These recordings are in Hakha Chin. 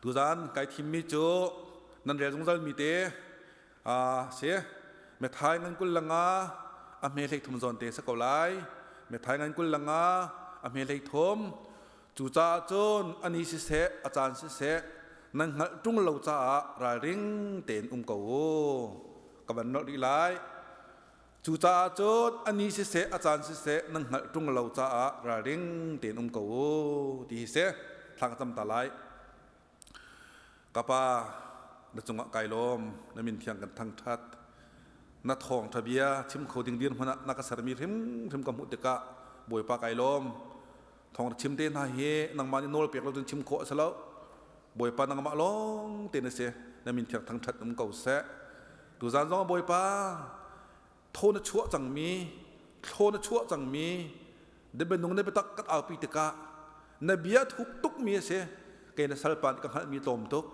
Tuzan kai thimmi cu nan rel zungzal mi te si. Methai ngan 25 a hme 33 zawn te si ko lai. Methai ngan 25 a hme 33. Cucaah cun a ni siseh, a caan siseh, nan hngalh ṭung lo caah ralring tein um ko u. Ka van nolh rih lai. Cucaah cun a ni siseh, a caan siseh, nan hngalh ṭung lo caah ralring tein um ko u, ti hi si. Thla ka cam ta lai. Ka Pa, na cungah kai lawm, na min thiang kan thangṭhat. Na thawngṭha bia chim kho ding dirhmun ah na ka sermi hrimhrim ka hmuh tikah Bawipa kai lawm. Thawng chim te hna hi nangmah nih nawl pek lo cun chim khawh a si lo. Bawipa nangmah lawng te na si. Na min thiang thangṭhat um ko seh. Tuzan zong ah Bawipa thaw na chuah cangmi, thlaw na chuah cangmi, na bianung na biatak kan aupi tikah na bia thuk tukmi a si. Kei na salpa nih ka hngalhmi tlawm tuk.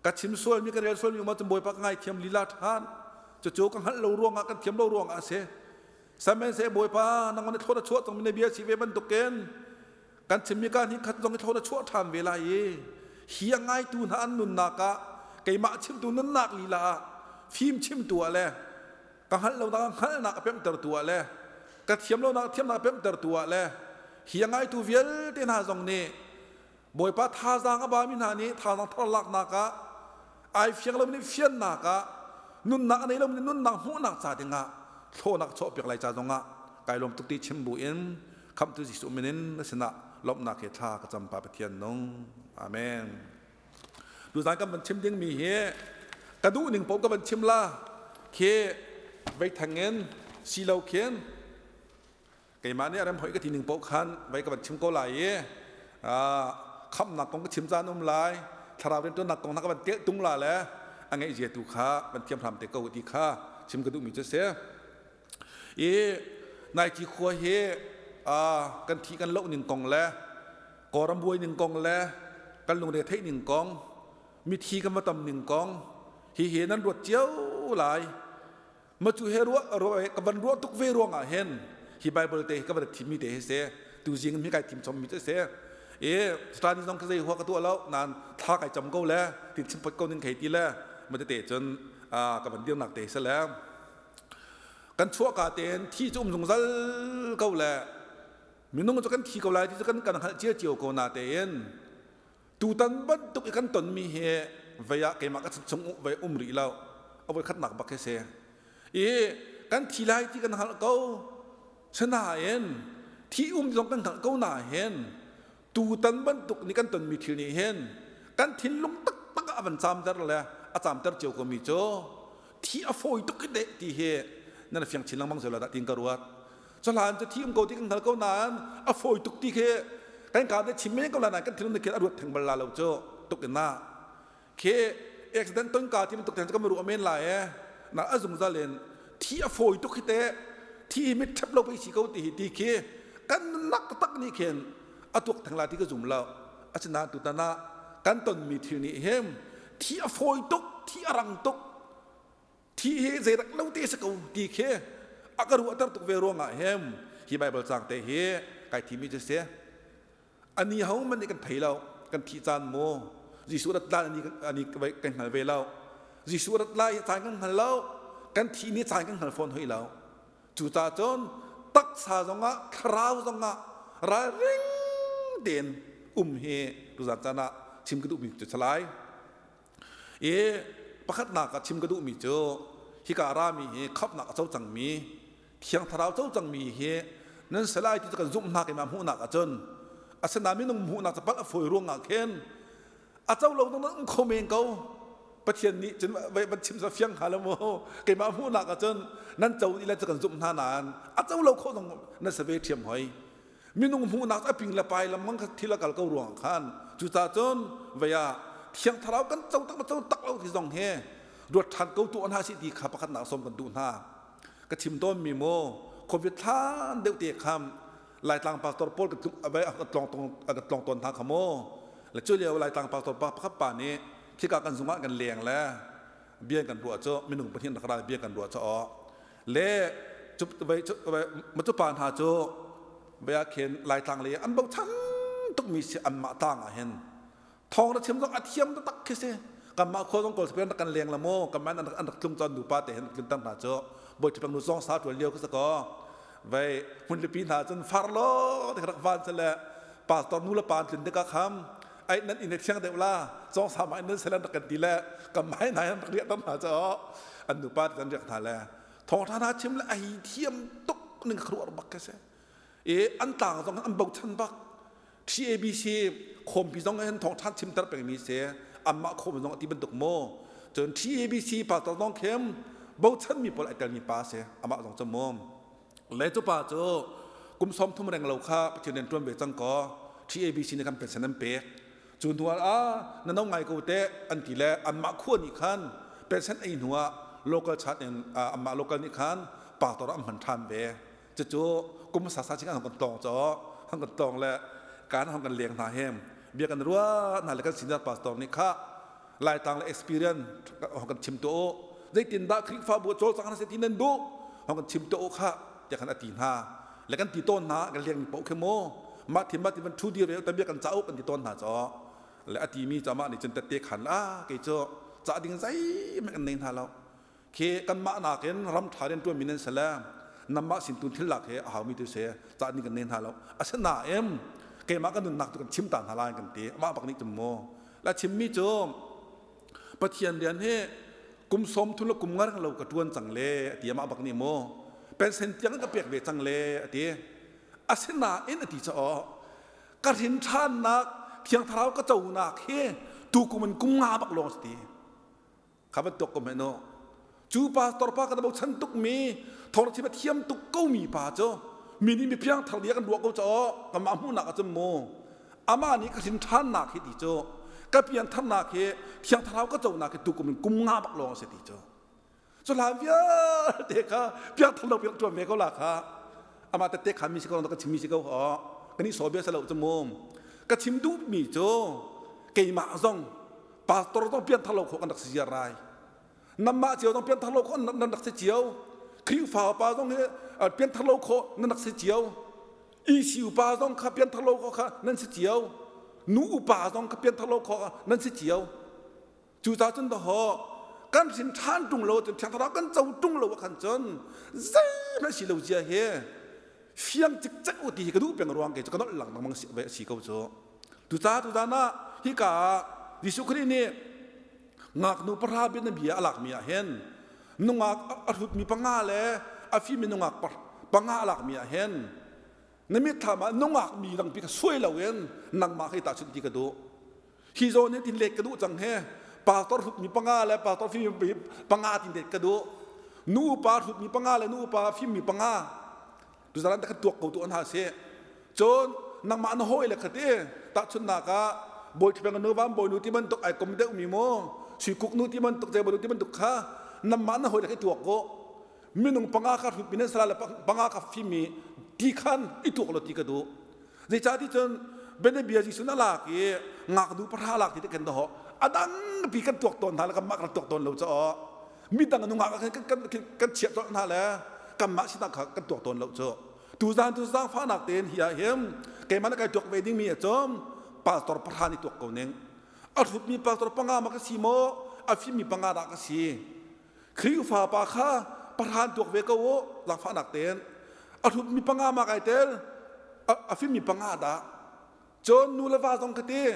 Ka chim sualmi ka rel sualmi um ahcun Bawipa ka ngaithiam lila ṭhan. Cucu ka hngalh lo ruangah kan thiam lo ruangah a si. Sihmanhsehlaw Bawipa nangmah nih thlaw na chuah cangmi na bia si ve bantukin kan chimmi ka hnih khat zong i thlaw na chuah ṭhan ve lai i hi a ngaitu hna an nunnak ah keimah chimtu nunnak lila ah fim chimtu ah le ka hngalh lonak ah hngalhnak a pemhtertu ah le ka thiam lonak thiamnak a pemhtertu ah le hi a ngaitu vialte hna zong nih Bawipa thazaang a bami hna nih thazaang thar laknak ah ai fiang lomi nih fiannak ah nunnak a nei lomi nih nunnak hmuhnak ca dingah thlawhnak chawhpiak lai ca zongah kai lawm tuk ti chim bu in khamhtu Jesuh min in na sinah lawmhnak he thla ka cam pa Pathian nung. Amen. Tuzan kan van chim dingmi hi ka duh ning paoh ka van chim la khi vei thang in si lo khin keimah nih a rem hoi ka ti ning paoh khan vei ka van chim ko lai i khamhnak kong ka chim caan um lai, thlarau rianṭuannak kong hna ka van telh tung la le a ngeih zia tu kha van thiam hram te ko ti kha chim ka duhmi cu si. I nai ti khua hi kan thi kan loh ning kong le kawram buai ning kong le kan lungre theih ning kong, mithi kan va tam ning kong hi hi nan ruat cio lai. Ma cu he ruah ka van ruah tuk ve ruangah hin hi Bible te ka van thimmi te hi si. Tu zing mi kai thim chommi cu si. E stani zong ka zei hua ka tuah lo nan thla kai cam ko le tin chim pot ko ning khei ti le ma te cun ka van dirnak te si le kan chuah ka ten thi cu um zungzal ko le minung cu kan thi ko lai ti cu kan kan hngalh cia cio ko na tein tutan bantuk i kan tonmi hi vei ah keimah ka chung vei um rih lo, a voi khatnak bak hi si i kan thi lai ti kan hngalh ko. Sinain thi um zong kan hngalh ko na hin tutan bantuk nih kan tonmi thil nih hin kan thinlung taktak ah a van caamter le a caamter cio ko mi cu thi a fawi tuk hi teh ti hi nan fiang chin lengmang zel dah tin ka ruat. Cuhlan cu thi um ko ti kan hngal ko nain a fawi tuk ti khi kan kaa nih chim men ko la nain kan thinlung nih khin a ruat theng bal la lo cu tuk in na khi accident ton ka ti bantuk ten kan ruah men lai e na a zungzal in thi a fawi tuk hi te, thi hi mit ṭhep lo pei si ko ti hi ti khi kan nunnak taktak nih khin a tuak theng la ti ka zum lo. Asinain tutan ah kan tonmi thil nih hin thi a fawi tuk, thi a rang tuk, thi hi zeirak lo te si ko ti khi a ka ruahter tuk ve ruangah hem hi Bible cang te hi kai thimi cu si. Ani ho man nih kan thei lo kan thih caan mu Jesuh rat lai ani ani kan hngal ve lo. Jesuh rat lai caan kan hngal lo, kan thih ni caan kan hngal fawn hoi lo. Cucaah cun taksa zongah thlarau zongah ralring tein um hi tuzan caan ah chim ka duhmi cu salai. I pakhatnak ah chim ka duhmi cu hika rami hi khamhnak a co cangmi, Thiang Thlarau co cangmi hi nan si lai ti cu kan zumhnak in hmuhnak ahcun, asinain minung hmuhnak cu palh a fawi ruangah khin a co lo nan um kho men ko. Pathian nih cun van chim sa fiang hnga lo mu. Keimah hmuhnak ahcun nan co ila cu kan zumh hna nain a co lo khawh zong nan si ve ṭhiam hoi. Minung hmuhnak a ping le pai lam kha thil a kal ko ruang khan. Cucaah cun vei ah Thiang Thlarau kan co tak co tak lo ti zong hi ruat ṭhan ko tu hna si ti kha pakhatnak sawm kan duh hna. Ka chim tawn mi mu, Covid thlan deuh te kham Laitlang pastor pawl ka tlong ka tlong tawn hna kha mu. Le cu lio Laitlang pastor pa pakhat pa nih khika kan zungah kan leng le bia kan ruah cu minung pahnih rak ra bia kan ruah cu aw le cu pa hna cu bia khin Laitlang lei an bochan tukmi si anmah tlang ah hin. Thawng na chim zong a thiam taktak khi si. Kanmah khua zong kawl sapian rak kan leng la maw kanmah an rak tlung caan nupa te hin tlun tang hna cu bawi ṭhipang nu zong sa ṭuan lio khi si kaw vei hmunlipi hna cun far lo te rak van se le pastor nu le pa an tlun tikah kham ai nan inn thiang deuh la cong sa ma in nan selan rak kan ti le kam mai nai an rak riah tam hna cu an nupa te kan riak hna le thawngṭha hna chim le a hi thiam tuk ning kharuah bak khi si i an tlang zong an bochan bak TABC khawmpi zong hin thawngṭha chimter pengmi si anmah khawm zong ti bantuk maw cun TABC pastor zong khem bochanmi pawl ai telmi pa si amah zong cu mu le cu pa cu kum 30 reng lo kha Pathian rian ṭuan ve cang kaw TABC nih kan pension an pek cu hnu ah na no ngai ko te an ti le anmah khua nih khan pension ei hnu ah local chat in anmah local nih khan pastor an hman ṭhan ve Cucu kum sasa ching an kan tong cho han kan tong le kan hong kan leng hna hem bia kan ruah hna le kan senior pastor nih kha laitlang le experience hong kan chim to zeitin dah Khrihfabu cawlcang hna se ti nan duh hong kan chim to kha tiah khan a ti hna le kan ti tawn hna kan leng mi paoh khi mu mah thim mah ti van thu dir ve bia kan ca kan ti tawn hna cho le a ti mi cha mah nih cun tette khan a kei cu ca ding zeihmanh kan nei hna lo Khi kanmah nakin ram ṭha rianṭuanmi nan si le nanmah sin tun thil lak hi a haumi tu si cah ning kan nei hna lo. Asinain keimah ka nunnak tu kan chim ta hna lai kan ti. Amah bak nih cun mu. La chimmi cu Pathian rian hi kum sawm thum le kum ngar lo ka ṭuan cang le a ti amah bak nih mu. Pensen tiang ka pek ve cang le a ti. Asinain a ti caah ka hrin ṭhannak Thiang Thlarau ka conak hi tukum in kum nga bak lawng a si ti. Kha bantuk ko hmanh u. Cu pastor pa kan bochan tukmi thawngthim a thiam tuk komi pa cu mi nih mi piangthar nih a kan ruah ko caah kanmah hmuhnak ah cun mu amah nih ka hrin ṭhannak hi ti cu ka piantharnak hi thiang thlarau ka conak hi tukum in kum nga bak lawng a si ti cu cu hlan vialte kha piangthar lo piang ṭuan ve ko la kha amah tette kha mi si ko ka chimmi si ko kan i saw bia si lo cu mu ka chim duhmi cu keimah zong pastor zong pianthar lo khawh kan rak si ziar rai namah cio zong pianthar lo khawh nan rak si cio Khrihfa pa zong hi pianthar lo khawh nan rak si cio ECU pa zong kha pianthar lo khawh kha nan si cio nu upa zong kha pianthar lo khawh nan si cio cucaah cun dahaw kan hrin ṭhan ṭung lo cun thiang thlarau kan co ṭung lo ah khan cun zeihmanh si lo zia hi fiang cikcek u ti hi ka duh peng ruang ke cu ka nolh lengmang si ko cu Tuca tuzan ah hika ah Jesuh Khrih nih ngaknu pahra bianabia a lakmi ah hin nungak a hrutmi panga le a fimi nungak panga a lakmi ah hin na mitthlam ah nungak mi dangpi kha suai loin nangmah hei tahchunh ti ka duh. Hi zawn hi tin let ka duh cang he pastor hrutmi panga le pastor fimi panga tin let ka duh. Nu upa hrutmi panga le nu upa fimmi panga Tuzaran ta kha tuak ko tu an ha si. Cun nangmah na hawi le kha ti tahchunhnak ah bawi ṭhipeng nu vam bawi nu ti bantuk ai kom deuh mi mu sui kuk nu ti bantuk zei nu ti bantuk kha nangmah na hawi le kha i tuak ko minung panga kha hrut mi nan sala le panga kha fimi ti khan i tuak lo ti ka duh zeicah ti cun benebia Jesuh na lak i ngaknu pahra lak ti te kan daho adang pi kan tuak tawn hna le kanmah kan tuak tawn lo caah midang nungak ah kan kan kan chiah tawn hna le kanmah sinah kha kan tuak tawn lo cu tuzan tu zaangfahnak tein hi ah hin keimah na kai tuak ve dingmi ahcun pastor pahra nih tuak ko ning a hrutmi pastor panga ma ka si maw a fimmi panga dah ka si Khrihfa pa kha pahran tuak ve ko u zaangfahnak tein a hrutmi panga ma kai tel a fimmi panga dah Cun nu le va zong ka ti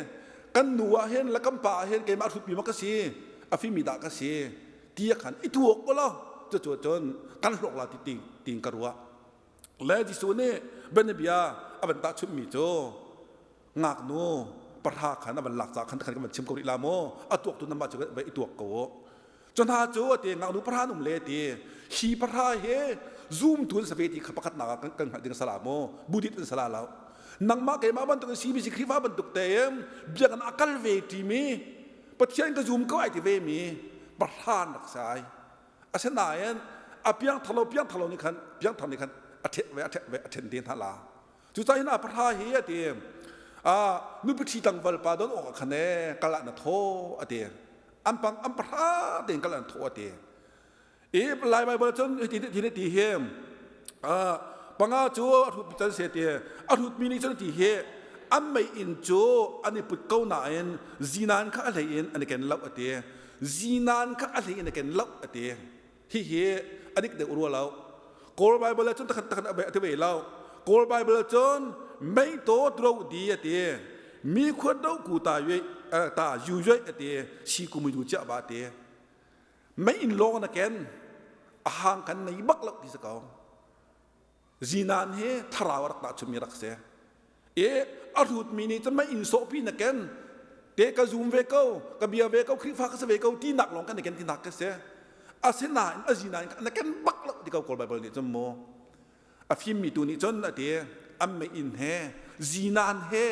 kan nu ah hin le kan pa ah hin keimah hrutmi ma ka si a fimi dah ka si ti a khan i tuak ko lo cucu cun kan hlawk la ti ti tiin ka ruah le Jesuh nih bianabia a van tahchunhmi cu ngaknu pahra khan a van lak caah khan khan kan van chim ko rih la mu a tuak tu namah cu va i tuak ko u Cu hna cu a ti ngaknu pahra an um le ti hi pahra hi zumtu an si ve ti kha pakhatnak ah kan hngalh ding sala mu Buddhist an sala lo nangmah keimah bantuk in CBC Khrihfa bantuk tein biakinn a kal ve ṭimi Pathian ka zum ko ai ti ve mi pahra an rak si ai asinain a piangthar lo piangthar lo nih khan piangthar nih khan a ṭhet ve a ṭhet ve a ṭhen te hna la cucaah hin a pahra hi a ti a nupi ṭhi tlangval pa don awk ah khan e kal ah na thaw a ti an pang an pahra tein kal an thaw a ti i lai bible cun ti ti ti hi panga cu a hrut can se ti a hrutmi nih cun ti hi. An meiinn cu an i put ko nain zinan kha a hlei in an i ken lo a ti. Zinan kha a hlei in a ken lo a ti. Hihi a dik deuh rua lo. Kawl Bible ah cun takhat takhat a ti ve lo. Kawl Bible ah cun mei taw dro di a ti. Mi khuat do ku ta yue ta yu yue a ti. Si ku mu yu chia ba ti. Mei in lawng na ken a hang kan nei bak lo ti si ko. Zinan hi thlarau a rak tahchunmi rak si. I a hrutmi nih cun mei inn sawhpi na ken te ka zum ve ko, ka bia ve ko, Khrihfa ka si ve ko tinak lawng kan i ken tinak ka si. Asinain a zinan na ken bak lo ti ko Kawl Baibal nih cun mu. A fimmi tu nih cun a ti an mei inn he zinan he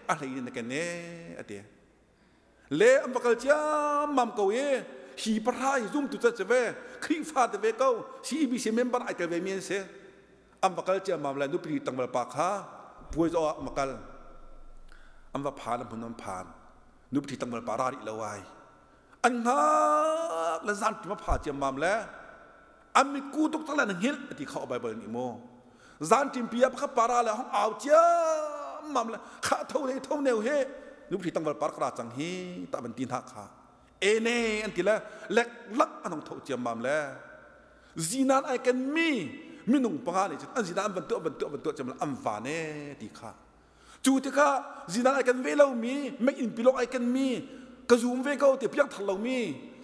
a hlei in na ken e a ti. Le an va kal ciammam ko i hi pahra hi zumtu cu an si ve Khrihfa te ve ko CEBC member ai tel ve mi an si an va kal ciammam le nupi tangval pa kha puai zawh ah ma kal an va phan a hmun an phan nupi tangval pa ra rih lo ai an hngak le zan ṭim a pha ciammam le an mitku tuk tak le an hngilh a ti kha Bible nih mu zan ṭimpi ah pakhat para le hong au ciammam le khah tho le tho neu he nupi tangval par ka ra cang hi ta van ti hna kha ene an ti le lek lak an hong tho ciammam le zinan ai ken mi minung panga nih cun an zinan an van tuah van tuah van tuah ciam le an van e ti kha Cu tikah zinan ai kan ve lomi, mei inn pilawk ai ken mi, ka zum ve ko ti piangthar lomi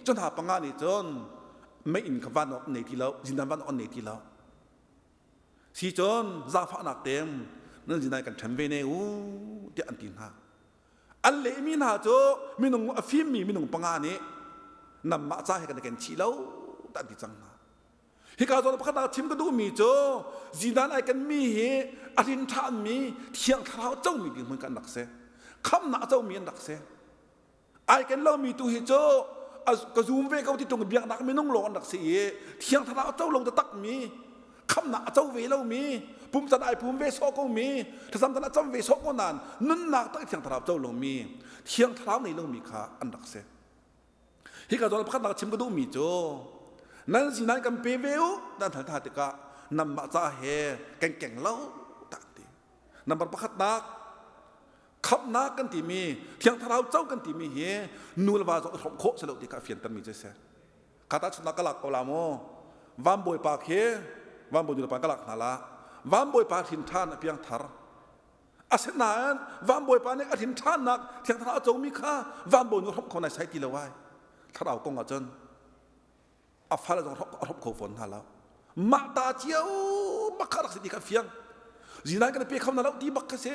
cu hna panga nih cun mei inn kha van awk nei ti lo, zinan van awk nei ti lo. Si cun zaangfahnak tem nan zinan kan ṭhen ve ne u tiah an ti hna. An lehmi hna cu minung a fimmi minung panga nih nanmah ca he kan i ken chih lo tiah an ti cang hna. Hika zawn pakhat ah chim ka duhmi cu zinan ai kenmi hi a rin ṭhanmi thiang thlarau comi dirhmun kan rak si. Khamnak a comi an rak si. Ai ken lomi tu hi cu ka zum ve ko ti tung biaknak minung lawng an rak si i thiang thlarau a co lo takmi khamnak a co ve lomi pumcan ai pum ve sawh ko mi thlacam tan a cam ve sawh ko nain nunnak tak thiang thlarau co lomi thiang thlarau nei lomi kha an rak si. Hika zawn pakhatnak chim ka duhmi cu nan sinan kan pe ve u nan hal hna tikah nanmah ca he kan keng lo tak ti. Number pakhatnak khamhnak kan timi thiang thlarau co kan timi hi nu le va zong i hrawmh khawh si lo ti kha a fiantermi cu a si. Kha tahchunhnak ka lak ko la mu. Van bawipa khi van bawi nu le pa ka lak hna la. Van bawipa hrin ṭhan a piang thar. Asinain van bawipa nih a hrin ṭhannak thiang thlarau a comi kha van bawi nu hrawmh kho nai sai ti lo ai. Thlarau kong ah cun a fale zong a hrawmh kho fawn hna lo. Mah ta cio bak kha rak si ti kha fiang. Zinan kan pe kho hna lo ti bak kha si.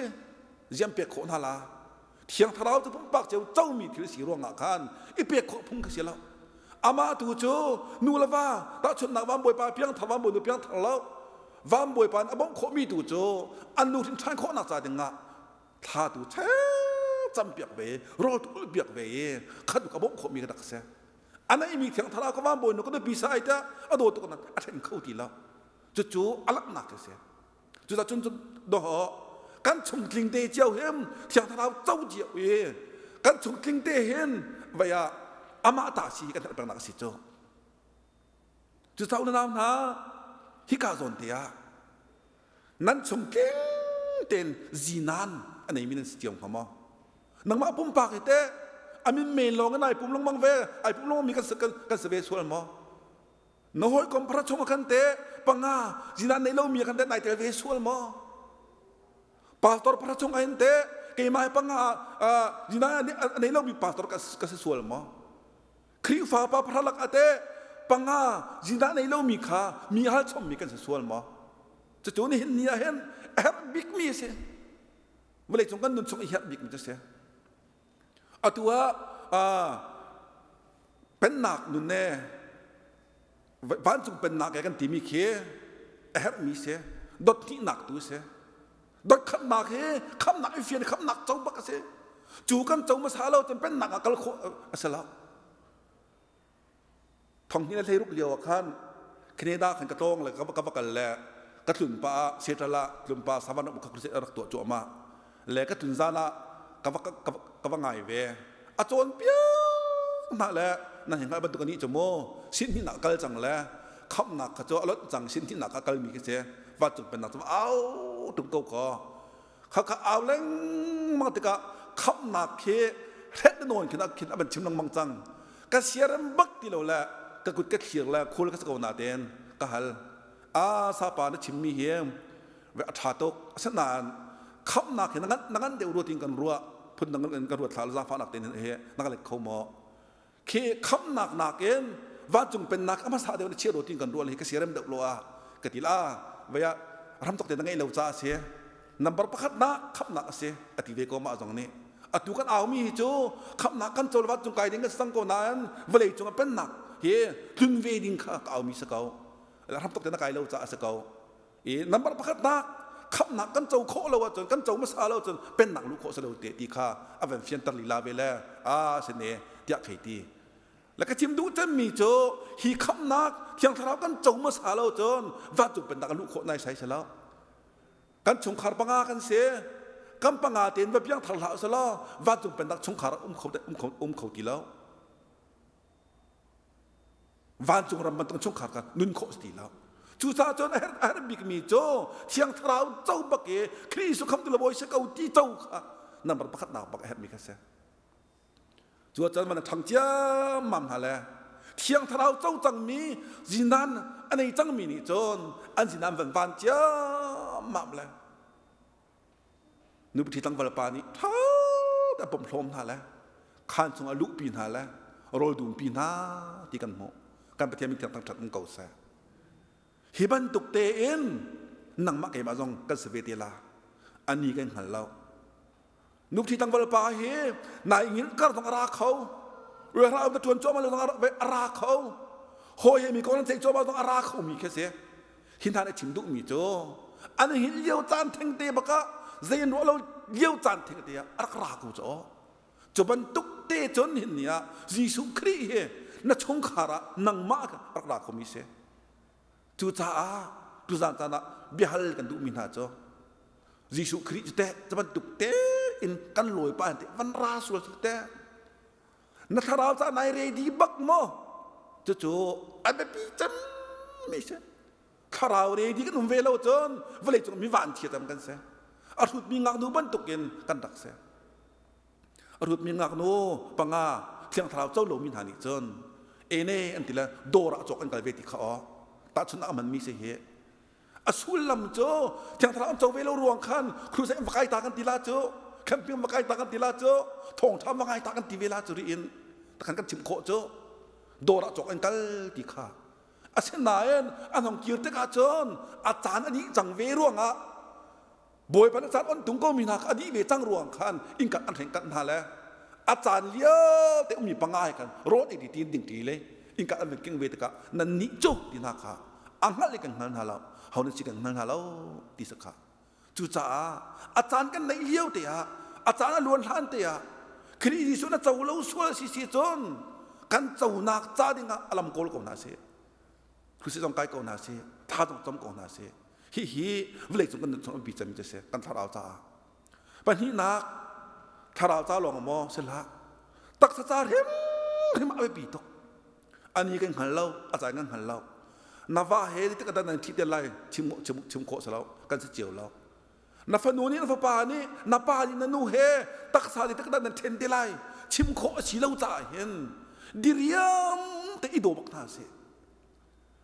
Ziam pek khawh hna la. Thiang thlarau cu pumpak cio comi thil si ruangah khan i pek khawh phung kha si lo. Amah tu cu nu le va tahchunhnak van bawipa piangthar van bawi nu piangthar lo. Van bawipa nih a bawmh khawhmi tu cu an nu hrin ṭhan khawhnak ca dingah thla tu cam piak ve rawl tu ulh piak ve i khat ka bawmh khawhmi ka rak si. A neihmi thiang thlarau ka van bawi nu ka nupi sa ai tiah a daw tuk nan a ṭhen kho ti lo. Cucu a langhnak a si. Cucaah cun doh kan chungtling te cio hin thiang thlarau co cio i kan chungtling te hin vei ah amah ta si kan herh pengnak a si cu. Cucaah unau hna hika zawn te ah nan chungtling tein zinan a neimi nan si cio hnga maw? Nangmah pumpak hi teh a min men lawng in ai pum lengmang ve ai pum lengmang mi kan kan si ve sual maw? Na hawikom phara chung ah khan teh panga zinan nei lomi ah khan teh nai tel ve sual maw? Pastor phara chung ah hin teh keimah hi panga zinan a nei lomi pastor ka si sual maw? Khrihfa pa phara lak ah teh panga zinan nei lomi kha mi hal chommi kan si sual maw? Cucu nihin ni ah hin a herh bikmi a si. Vawleicung kan nun chung i herh bikmi cu a si. Atu ah pennak nun ne vancung pennak e kan timi khi a herhmi si dothnihnak tu si dotkhatnak hi khamnak i fian khamnak co bak a si cu kan co hmasa lo cun pennak ah kal khawh a si lo Thonghnih le 16 lio ah khan Canada khan ka tlawng le ka va kal le ka tlun pa ah Seattle ah tlun pa Savannah um kha crusade a rak tuah cuahmah le ka tlun zan ah ka va ka va ngai ve a cawn piak hna le nan hei hngalh bantuk anih cu mu sin hnih nak kal cang le khamnak kha cu a lonh cang sin hnih nak a kalmi khi si vancung pennak cu au tuk ko ko. Khakha au lengmang tikah khamhnak khi hret na nawn khin khin a van chim lengmang cang. Ka siarem bak ti lo le ka kut ka thlir le khul ka si ko natein ka hal. A sapa na chimmi hi a ṭha tuk. Asinain khamhnak hi na ngan na ngan deuh rua tiin kan ruah phun dang in kan ruat thla zaangfahnak tein he na ka let kho maw? Khi khamhnak nakin vancung pennak a hmasa deuh na chia rua tiin kan ruah le hi ka siarem deuh lo a ka ti la. Vei ah ram tok te na ngeih lo caah a si. Number pakhat nak khamhnak a si a ti ve ko mah zong nih. Atu kan aumi hi cu khamhnak kan cawl vancung kai ding kan si cang ko nain vawlei cung ah pennak hi tlun ve ding kha ka aumi si ko. Ram tok te na kai lo caah a si ko. I number pakhat nak khamhnak kan co khawh lo ahcun kan co hmasa lo ahcun pennak luh khawh si lo te ti kha a van fianter lila ve le a si ne tiah khei ti. Le ka chim duh cemmi cu hi khamhnak thiang thlarau kan co hmasa lo cun vancung pennak a luh khawh nai sai si lo. Kan chungkhar panga kan si. Kan panga tein va piang thar hlah usalaw vancung pennak chungkhar um kho um kho um kho ti lo. Vancung ram bantuk chungkhar kha nun khawh si ti lo. Cucaah cun a herh a herh bikmi cu Thiang Thlarau co bak i Khrih Jesuh khamtu le Bawi si ko ti co kha number pakhat nak bak a herhmi kha si. Cu caan man a ṭhang ciammam hna le Thiang Thlarau co cangmi zinan a nei cangmi nih cun an zinan van van ciammam le nupi tlangval pa nih ṭha te a pom hlawm hna le khaan chungah luhpi hna le rawl dumpi hna ti kan hmuh. Kan Pathian min thiang thangṭhat um ko seh. Hi bantuk tein nangmah keimah zong kan si ve te la. Ani kan hngal lo. Nupthi tlangval pa hi nai ngil kar zong a ra kho. Rehra na ṭuan cuahmah zong a ra kho. Hawi he mi kong nan ceih cuahmah zong a ra kho mi khi si. Hi hna nih chim duhmi cu an hin lio caan thengte bakah zei an ruah lo lio caan thengte ah a rak ra ko cu. Cu bantuk te cun hin ni ah Jesuh Khrih hi na chungkhar ah nangmah a rak ra khomi si. Cucaah tuzaan caan ah biahal kan duhmi hna cu Jesuh Khrih cu teh cu bantuk tein kan lawi pa teh van ra sual cu teh na thlarau ca nai ready bak maw cucu a biapi cemmi si thlarau ready kan um ve lo cun vawlei cung mi van thiam kan si a hrutmi ngaknu bantukin kan rak si a hrutmi ngaknu panga thiang thlarau co lomi hna nih cun ene an ti le dawr ah cawk an kal ve ti kha aw tahchunhnak a hmanmi si hi A sullam cu Thiang Thlarau an co ve lo ruang khan crusade va kai ta kan ti la cu camping va kai ta kan ti la cu thawngtha va ngai ta kan ti ve la cu ri in takhan kan chim khawh cu dawr ah cawk an kal ti kha asinain an hong kir tikah cun a caan a dih cang ve ruangah Bawipa nih caan on tung ko mi hna kha a dih ve cang ruang khan innkat an hrengkanh hna le a caan lio te ummi panga he khan rawl ei ti ding ti le innkat an van keng ve tikah nan nih cu ti hna kha a hngalh i kan hngal hna lo ho nan si kan hngal hna lo ti sa kha cucaah a caan kan neih lio te ah a caan a luan hlan te ah Khrih Jesuh na co lo sual si si cun kan conak ca dingah a lam kawl ko hna sih Khrih zong kai ko hna sih tha zong cam ko hna sih Hihi vawleicung kan nun chung a biapi cemmi cu a si kan thlarau caah. Pahnihnak thlarau ca lawng maw si hlah. Taksa ca hrimhrim a biapi tuk. Ani kan hngal lo, a caan kan hngal lo. Na va he tik dan nan thi te lai chim chim chim khawh si lo, kan si cio lo. Na fanu nih na fapa nih na pa nih na nu he taksa nih tik dan nan then te lai chim khawh a si lo caah hin diriam te i daw bak hna sih.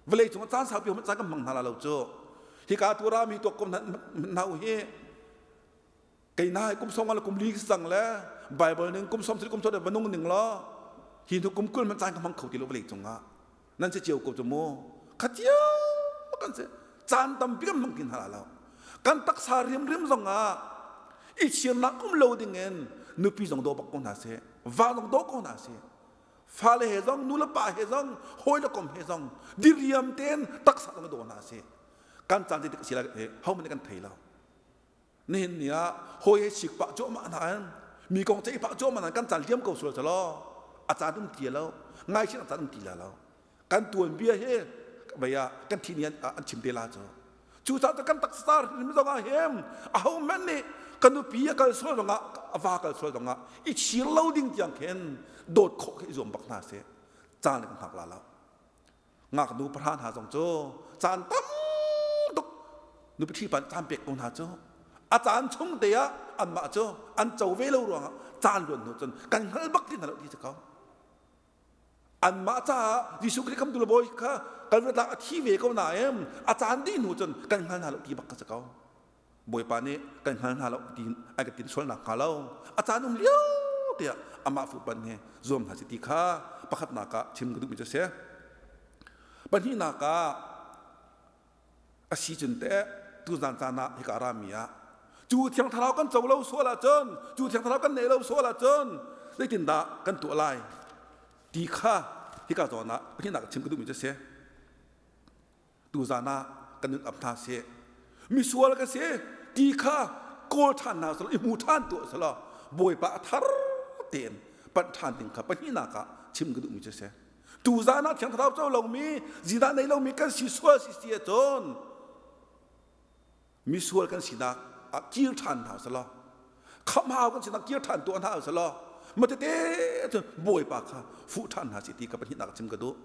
Vawlei cung ah caan saupi hmanh caan kan hmang hna la lo cu. Hika tu rami tuak kom hna hi kei na kum song le kum li cang le Bible ning kum som kum som vanung ning lo hi hnu kum kul man caan ka hmang kho ti lo vawlei cung ah nan si cio ko cu mu kha cio kan si caan tampi kan hmang ti hna lo kan taksa riamriam zong ah i chirnak um lo ding in nupi zong daw bak ko hna seh va zong daw ko hna seh Fale he zong, nu le pa he zong, hawi le kom he zong diriam tein taksa zong daw hna seh. Kan caan zeitik si lai ho hmanh kan thei lo. Nihin ni ah hawi he sik pah cuahmah hna in mi kong ceih pah cuahmah hna kan caan liam ko sual selaw a caan um ti lo ngaihchiat a caan um ti la lo kan tuanbia hi vei ah kan thi ni an chim te la cu Cucaah cu kan taksa hrim zongah hin ahohmanh nih ka nupi a kal sual zongah a va kal sual zongah i chir lo ding tiang khin dawt khawh khi i zuam bak hna sih. Caan kan hngak la lo. Ngaknu pahra hna zong cu caan tam tuk nupi ṭhi pan caan pek ko hna cu. A caan chung te ah anmah cu an co ve lo ruangah caan luan hnu cun kan hngal bak ti hna lo ti si ko. Anmah caah Jesuh Khrih khamtu le Bawi kha Kalvary tlang a thi ve ko nain a caan dih hnu cun kan hngal hna lo ti bak ka si ko. Bawipa nih kan hngal hna lo ti an kan tin sual nak hnga lo. A caan um lio tiah amah fuhpan he zuam hna si ti kha pakhatnak ah chim ka duhmi cu a si. Pahnihnak ah a si cun teh tuzan caan ah hika rami ah cu thiang thlarau kan co lo sual ahcun cu thiang thlarau kan neih lo sual ahcun zeitindah kan tuah lai ti kha hika zawn ah pahnihnak chim ka duhmi cu a si. Tuzan ah kan nun ap hna seh. Misual ka si ti kha kawl ṭhan hna selaw i hmu ṭhan tuah selaw Bawipa a thar tein panh ṭhan ding kha pahnihnak ah chim ka duhmi cu a si. Tuzan ah Thiang Thlarau co lomi, zidah nei lomi kan si sual si si ahcun misual kan sinak ah kir ṭhan hna selaw khamhau kan sinak kir ṭhan tuah hna selaw matete cun Bawipa kha fuh ṭhan hna si ti ka pahnihnak chim ka duh.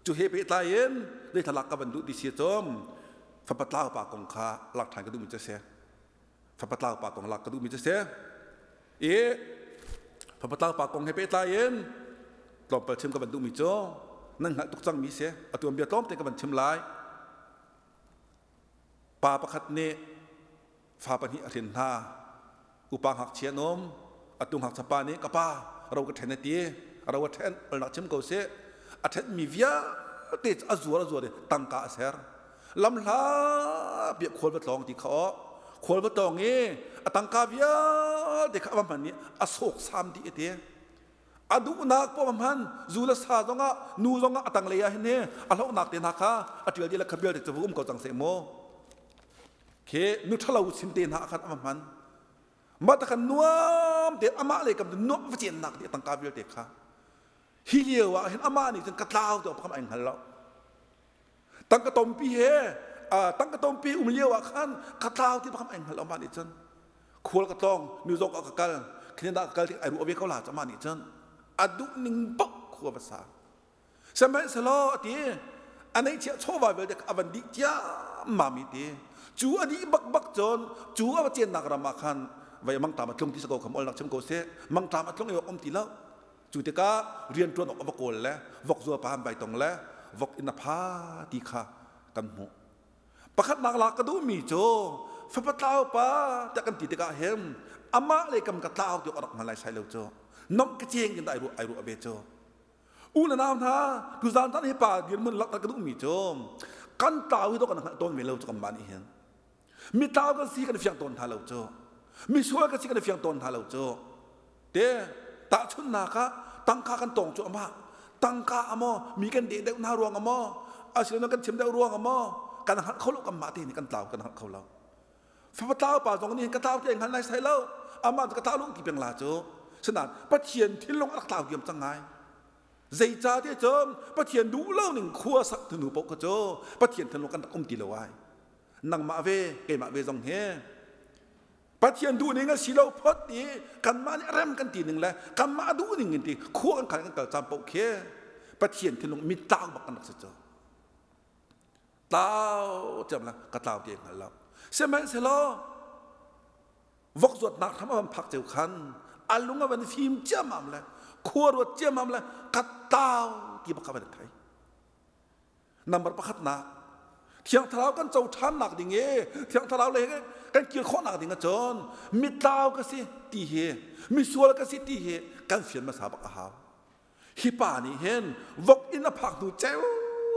Cu he pehtlai in zeithlalak ka van duh ti si cun fapa tlau pa kong kha lak ṭhan ka duhmi cu a si. Fapa tlau pa kong lak ka duhmi cu a si. I fapa tlau pa kong he pehtlai in tlawmpal chim ka van duhmi cu nan hngalh tuk cangmi si. Atu an bia tlawmte ka van chim lai. Pa pakhat nih fa pahnih a hrin hna. Upa ngakchia an um. Atu ngakchia pa nih ka pa ro ka ṭhen a ti. Ro a ṭhen alnak chim ko seh. A ṭhenmi vialte cu a zuar a zuar i tangka a ser. Lamhla piah khual va tlawng ti kha aw. Khual va tlawng i a tangka vialte kha a va hman i a sawksam dih a ti. A duhnak poah hman zu le sa zongah nu zongah a tanglei ah hin hi a hlohnak te hna kha a ṭial dih le kha vialte cu um ko cang seh mu. Khi nu ṭhalo sin te hna ah khan a va hman. Mah ta khan nuam te amah lei kam nuam va ciannak dih a tangka vialte kha. Hi lio ah hin amah nih cun ka tlau ti awk ai hngal lo. Tangka tompi he tangka tompi um lio ah khan ka tlau ti bak ai hngal lo amah nih cun. Khual ka tlawng mi zong ka kal khin dah ka kal ti ai ruah ve ko la amah nih cun a duh ning paoh khua va sa. Sihmanhsehlaw a ti a neihchiah chawva vialte kha a van dih ciammam i ti cu a dih bakbak cun cu a va ciannak ram ah khan vei mangṭam a tlung ti si ko kham olnak chim ko seh mangṭam a tlung i awk um ti lo cu tikah rian ṭuan awk a va kawl le vok zua pa an vai tong le vok in a pha ti kha kan hmuh pakhatnak lak ka duhmi cu fapa tlau pa tiah kan ti tikah hin amah le kam ka tlau ti awk a rak hngal lai sai lo cu nomh ka ceng in dah ai ruah ai ruah ve cu U le nau hna, tuzaan tan hi pa dirhmun lak ka duhmi cu kan tlau hi dawh kan hngalh tawn ve lo cu kanmah nih hin. Mi tlau kan si kan fiang tawn hna lo cu. Misual kan si kan fiang tawn hna lo cu. Te tahchunhnak ah tangka kan tong cu amah tangka amaw mi kan deh deuh hna ruang amaw asiloah kan chim deuh ruang amaw kan hngalh kho lo kanmah te nih kan tlau kan hngalh kho lo. Fapa tlau pa zong nih ka tlau ti ai hngal nai sai lo. Amah cu ka tlau lo ti peng la cu. Sinain Pathian thinlung a rak tlau diam cang ngai. Zeicahtiah cun Pathian duh lo ning khua sak tu nu paoh kha cu Pathian thinlung kan rak um ti lo ai. Nangmah ve, keimah ve zong hi Pathian duh ning a si lo phot i kanmah nih rem kan ti ning le kanmah duh ning in ti khua kan kal kan kal caan paoh khi Pathian thinlung mitlau bak kan rak si cu. Tlau tiam la ka tlau ti hngal lo. Sihmanhsehlaw vok zuatnak hram a van phak ceu khan a lung a van fim ciammam le khua ruat ciammam le ka tlau ti bak kha van thei. Number pakhatnak Thiang Thlarau kan co ṭhannak ding i Thiang Thlarau le kan kir khawhnak ding ahcun mitlau ka si ti hi misual ka si ti hi kan fian hmasa bak a hau. Hi pa nih hin vok in a phak hnu ceu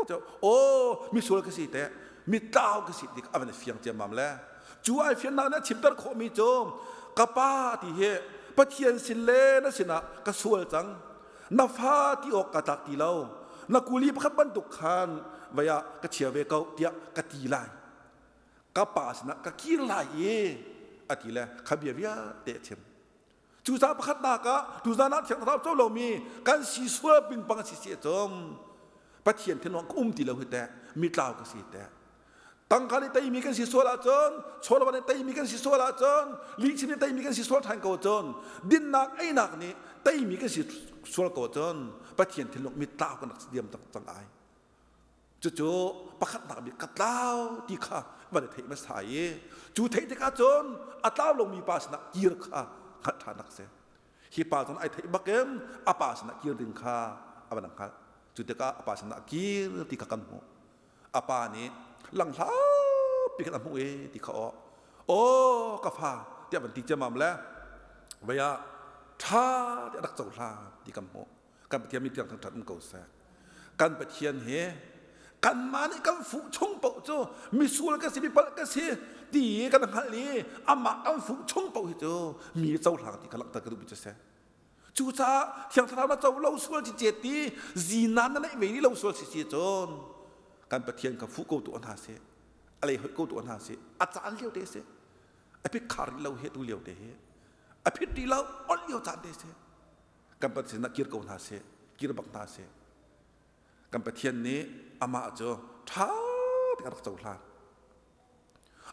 ceu aw misual ka si teh mitlau ka si ti a van fiang ciammam le cu ai fiannak nih a chimter khawhmi cu ka pa ti hi Pathian sin le na sinah ka sual cang na fa ti awk ka tlak ti lo na kuli pakhat bantuk khan vei ah ka chia ve ko tiah ka ti lai ka pa sinah ka kir lai i a ti le kha bia vialte a chim Cucaah pakhatnak ah tuzan ah Thiang Thlarau co lomi kan si sual pingpang si si ahcun Pathian thinlung ka um ti lo hi teh mitlau ka si teh tangka nih teimi kan si sual ahcun chawlwa nih teimi kan si sual ahcun lihchim nih teimi kan si sual ṭhan ko ahcun dinnak einak nih teimi kan si sual ko ahcun Pathian thinlung mitlau kan rak si diam cang ai cucu pakhatnak bik ka tlau ti kha van i theih hmasa i cu theih tikah cun a tlau lomi pa sinah kir kha hngalh ṭhan rak si. Hi pa cun ai theih bakin a pa sinah kir ding kha a van hngalh. Cu tikah a pa sinah kir ti kha kan hmuh. A pa nih langhlau pi khan a hmuh e ti kha aw. Aw ka fa tiah van ti ciammam le vei ah ṭha tiah rak cohlan ti kan hmuh. Kan Pathian mi tiang thangṭhat um ko seh. Kan Pathian hi kanmah nih kan fuh chung paoh cu misual ka si mipalh ka si ti kan hngalh i amah kan fuh chung paoh hi cu mi cohlang ti kha langhter ka duhmi cu si. Cucaah Thiang Thlarau na co lo sual ci cet ti zinan na neih ve ni lo sual si si cun kan Pathian kha fuh ko tu hna seh a lei hoih ko tu hna seh a caan lio te seh a phit khar rih lo he tu lio te he a phit rih lo ol lio caan te seh kan Pathian ah kir ko hna seh kir bak hna seh kan Pathian nih amah cu ṭha te a rak cohlan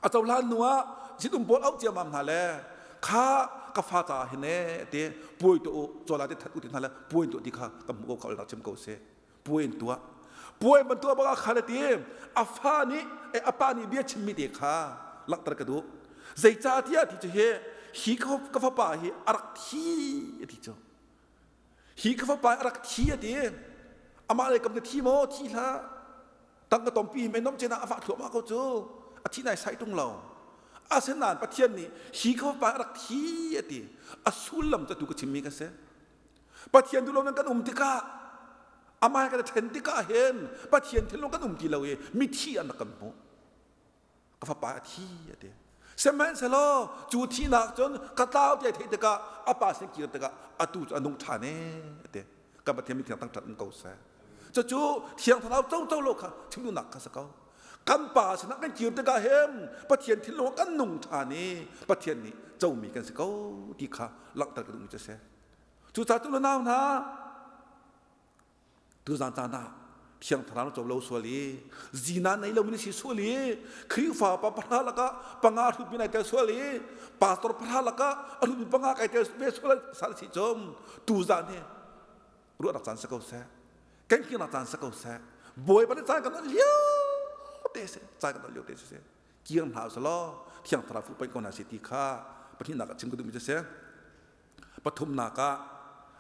a cohlan hnu ah zitum pawl auh ciammam hna le kha ka fa caah hin e te puai tu u cawla te that u ti hna le puai tu ti kha ka hmu ko kha rak chim ko seh puai in tuah puai ban tuah bak ah kha le ti a fa nih a pa nih bia chimmi te kha langhter ka duh zeicahtiah ti cu hi hi ka fapa hi a rak thi a ti cu hi ka fapa a rak thi a ti amah le kam na thi maw thi hlah tang ka tompi men nom cena a fah thluahmah ko cu a thi nai sai tung lo asinain Pathian nih hi ka fapa a rak thi a ti a sullam cu tu ka chimmi ka si Pathian duh lo nan kan um tikah amah kan ṭhen tikah hin Pathian thinlung kan um ti lo i mithi an rak kan hmuh ka fapa a thi a ti sihmanhsehlaw cu thihnak cun ka tlau ti ai theih tikah a pa sin kir tikah atu cu a nung ṭhan e a ti kan Pathian mithiang thangṭhat um ko seh cucu thiang thlarau coco lo kha chim duhnak kha si ko kan pa sinah kan kir tikah hin Pathian thinlung kan nung ṭhan i Pathian nih comi kan si ko ti kha langhter ka duhmi cu a si Cucaah tu le nau hna tuzan caan ah Thiang Thlarau na co lo sual i zina nei lomi na si sual i Khrihfa pa pahra lakah panga hrutmi nai tel sual i pastor pahra lakah a hrutmi panga kai tel ve sual sal si cum tuzan hi ruahnak caan si ko seh kan kirnak caan si ko seh Bawipa nih caan kan on lio te si caan kan on lio te si kir hna usalaw Thiang Thlarau fuh peng ko hna si ti kha pahnihnak ah chim ka duhmi cu si Pathumnak ah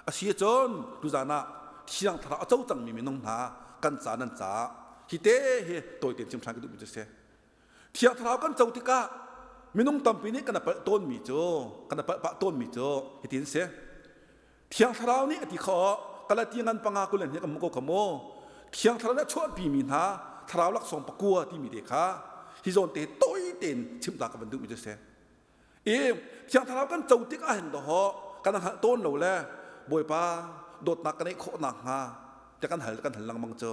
a si cun tuzan ah Thiang Thlarau a co cangmi minung hna kan ca nan caah hi te hi tawi tein chim ṭhan ka duhmi cu si. Thiang Thlarau kan co tikah minung tampi nih kan palh tawnmi cu kan palh pah tawnmi cu hitin si. Thiang Thlarau nih a ti kho Galati ngan panga kulen hi kan hmu ko kha mu. Thiang Thlarau nih a chuahpimi hna thlarau laksawng pakua timi te kha hi zawn te tawi tein chim ta ka van duhmi cu si. I Thiang Thlarau kan co tik ahhin dawh kan hngalh tawn lo le Bawipa dawtnak ka neih khawh nakhnga te kan hal kan hal lengmang cu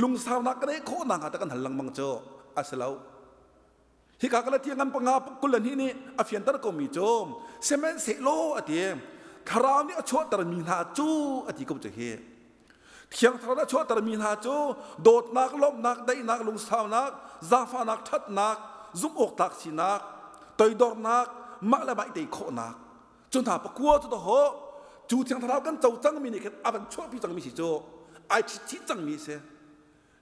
lungsaunak ka neih khawh nakhnga te kan hal lengmang cu a si lo. Hika Galatia ngan panga 22 nih a fianter komi cu sihmanhsehlaw a ti Thlarau nih a chuahtermi hna cu a ti ko cu hi Thiang Thlarau a chuahtermi hna cu dawtnak, lawmhnak, daihnak, lungsaunak, zaangfahnak, ṭhatnak, zumh-awktlak sinak, toidornak, mah le mah i tei khawhnak. Cu hna pakua cu dahawh cu Thiang Thlarau kan co cangmi nih khin a van chuahpi cangmi si cu ai ṭhit chih cangmi a si.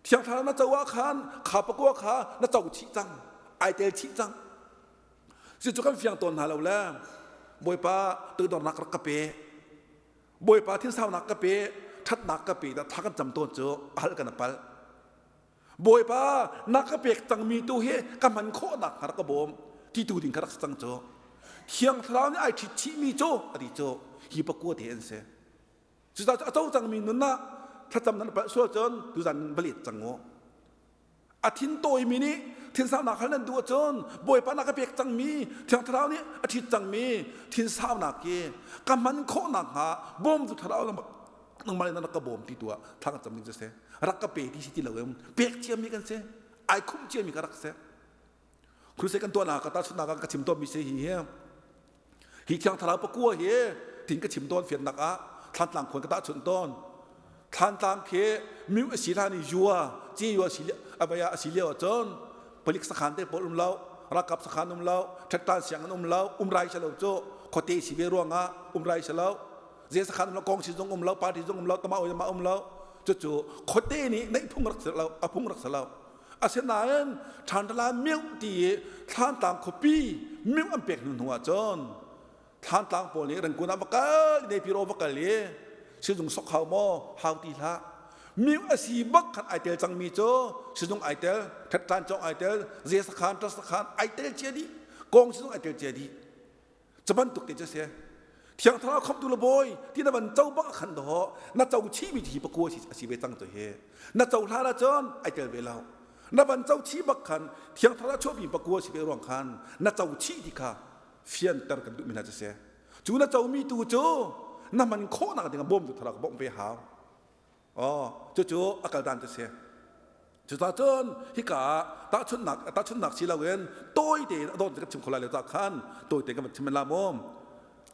Thiang Thlarau na co ah khan kha pakua kha na co chih cang, ai tel chih cang. Cucu kan fiang tawn hna lo le Bawipa toidornak rak ka pe. Bawipa thinsaunak ka pe ṭhatnak ka pe dah thla kan cam tawn cu a hal kan a pal Bawipa na ka pek cangmi tu hi ka hman khawhnak hnga rak ka bawm ti tu ding kha rak si cang cu Thiang Thlarau nih ai ṭhit chihmi cu a ti cu hi pakua te an si cucaah cu a co cangmi nun ah thlacam nan palh sual cun tuzan va let cang u A thin tawimi nih thinsaunak hal nan duh ahcun Bawipa na ka pek cangmi Thiang Thlarau nih a ṭhit cangmi thinsaunak hi ka hman khawh nakhnga bawmtu Thlarau nangmah nih na rak ka bawm ti tu ah thla kan cam ding cu si. Rak ka pe ti si ti lo in pek ciami kan si. Ai khumh ciami ka rak si. Crusade kan tuahnak ka tahchunhnak ah ka chim tawnmi si hi hi hi Thiang Thlarau pakua hi tin ka chim tawn fiannak ah Thlantlang khuan ka tahchunh tawn. Thlantlang khi miu a si hlan i yua ci yua si avaya a si lio ahcun palik sakhan te pawl um lo ralkap sakhan um lo ṭhattan siang an um lo umrai si lo cu khuate si ve ruangah umrai si lo ze sakhan um lo kong si zong um lo party zong um lo tama oi ma um lo cucu khuate nih neih phung rak si lo a phung rak si lo. Asinain Ṭhanṭala meuh ti i Thlantlang khuapi meuh an pek hnu hnu ah cun Thlantlang pawl nih Rangkun ah va kal Nepiro va kal i sizung sok hau maw hau ti hlah. Meuh a si bak khan ai tel cangmi cu sizung ai tel, ṭhatṭan cawng ai tel, zesakhan, ṭasakhan ai tel cia dih, kong sizung ai tel cia dih. Cu bantuk te cu si. Thiang Thlarau khamtu le bawi ti na van co bak khan do na co chihmi hi pakua si a si ve cang tu hi. Na co hlan ahcun ai tel ve lo. Na van co chih bak khan Thiang Thlarau chuahmi pakua si ve ruang khan na co chih ti kha fianter kan duhmi hna cu si. Cu na comi tu cu na hman khawhnak ding ah bawmtu Thlarau ka bawmh ve hau. Oh, cucu a kal dan cu si. Cucaah cun hika ah tahchunhnak tahchunhnak si loin tawi tein a dawt kan chim kho lai lo caah khan tawi tein kan van chim la maw?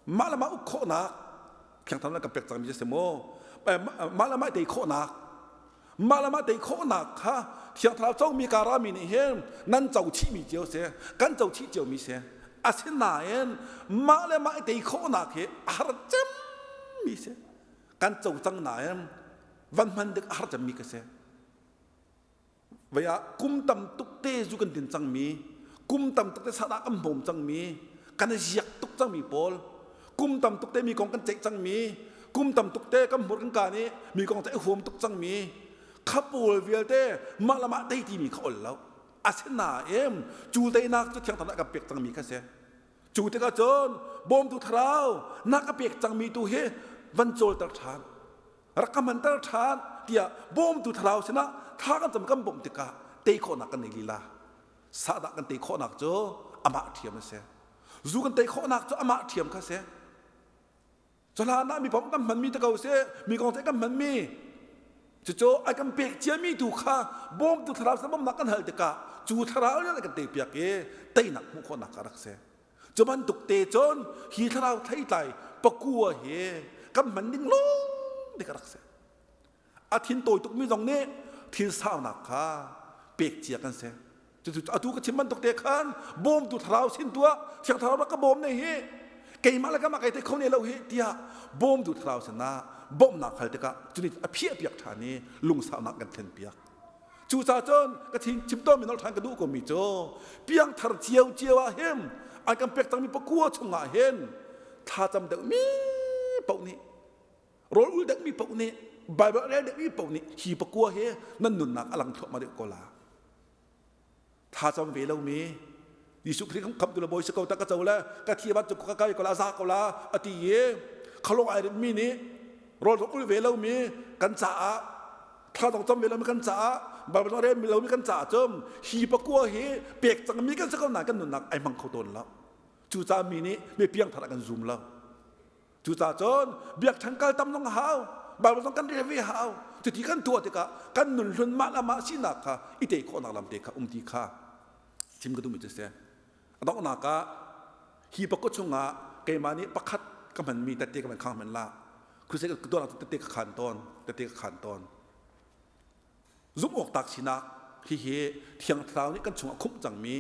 Mah le mah uk khawhnak Thiang Thlarau kan pek cangmi si maw? Mah le mah tei khawhnak mah le mah tei khawhnak kha Thiang Thlarau comi karami nih hin nan co chihmi cio si kan co chih ciomi si asinain mah le mah tei khawhnak hi a har cemmi si kan co cang nain van hman dik a har cemmi ka si Vei ah kum tam tuk te zu kan din cangmi, kum tam tuk te sadah kan hmawm cangmi, kan i ziak tuk cangmi pawl, kum tam tuk te mi kong kan ceih cangmi, kum tam tuk te kan hmur kan ka nih mi kong ceih huam tuk cangmi, kha pawl vialte mah le mah tei timi kha ol lo. Asinain cu teinak cu Thiang Thlarau kan pek cangmi kha si. Cu tikah cun bawmtu thlarau na ka pek cangmi tu hi van cawlter ṭhan. Rak ka hmanter ṭhan tiah bawmtu thlarau sinah thla kan cam kan bawmh tikah tei khawhnak kan nei lila. Sahdah kan tei khawhnak cu amah ṭhiam a si. Zu kan tei khawhnak cu amah ṭhiam kha si. Cuhlan ah mi pom kan hmanmi te ko sih, mi kong kan hmanmi. Cucu ai kan pek ciami tu kha bawmtu thlarau sin bawmhnak kan hal tikah cu thlarau nih kan tei piak i teinak hmuh khawhnak kha rak si. Cu bantuk te cun hi thlarau theitlai pakua hi kan hman ding lawng te ka rak si. A thin tawi tukmi zong nih thil saunak kha pek cia kan si. Cucu atu ka chim bantuk te khan bawmtu thlarau sin tuah thiang thlarau rak ka bawm ne hi keimah le kamah kai te kho ne lo hi tiah bawmtu thlarau sinah bawmhnak hal tikah cunih a phiah piak ṭhan i lungsaunak kan thlen piak. Cucaah cun ka thin chim tawnmi nolh ṭhan ka duh komi cu piangthar cio cio ah hin an kan pek cangmi pakua chungah hin thlacam deuhmi paoh nih rawl ul deuhmi paoh nih Baibal rel deuhmi paoh nih hi pakua hi nan nunnak a lang thluahmah deuh ko la. Thlacam ve lomi Jesuh Khrih khamtu le bawi si ko ta ka co le ka thi bat cu ka kai ko la za ko la a ti i khalong ai mi nih rawl zong ul ve lomi kan caah thla zong cam ve lomi kan caah Bible zong rel lomi kan caah cun hi pakua hi pek cangmi kan si ko nain kan nunnak ai hmang kho tawn lo cucaah mi nih mi piangthar ah kan zum lo Cucaah cun biakṭheng kal tam zong a hau, Baibal zong kan rel ve hau. Cuti kan tuah tikah kan nun hlun mah le mah sinak kha i tei khawhnak lam te kha um ti kha chim ka duhmi cu si. A donghnak ah hi pakua chungah keimah nih pakhat ka hmanmi tette ka van khang hmanh la. Crusade ka tuah tette ka khan tawn, tette ka khan tawn. Zumh awk tak sinak hihi Thiang Thlarau nih kan chungah khumh cangmi,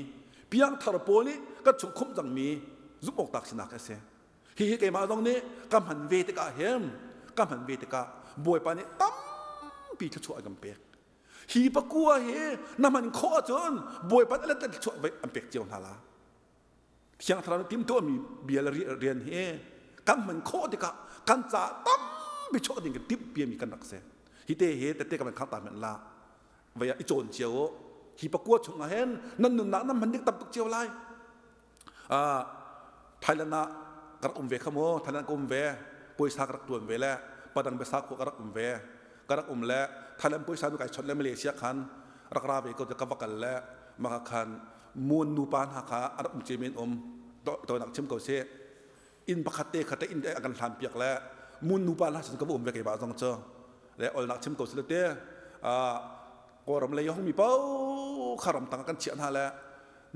piangthar pawl nih kan chung khumh cangmi zumh awk tak sinak a si. Hihi keimah zong nih ka hman ve tikah hin ka hman ve tikah Bawipa nih tampi thluachuah a kan pek. Hi pakua hi na hman khawh ahcun Bawipa nih a thluachuah an pek cio hna la. Thiang Thlarau nih timhtuahmi bia le rian hi kan hman khawh tikah kan caah tampi chuah ding kan timh piami kan rak si. Hi te hi tete ka van khang ta hmanh la. Vei ah i cawn cio u. Hi pakua chungah hin nan nunnak nan hman ding tam tuk cio lai. Thailand ah ka rak um ve kha mu Thailand ka um ve puaisa ka rak tuan ve le padang biasa khua ka rak um ve ka rak um le Thailand puaisa nu kai chawnh le Malaysia khan rak ra ve ko ka va kal le maka khan mun nupa hna kha a rak um ce men um tonak chim ko sih inn pakhat te kha te inn a kan hlan piak le mun nupa hna sin ka va um ve keimah zong cu le olnak chim ko sih le te Kawlram lei hong mi paoh kha ramtang kan chiah hna le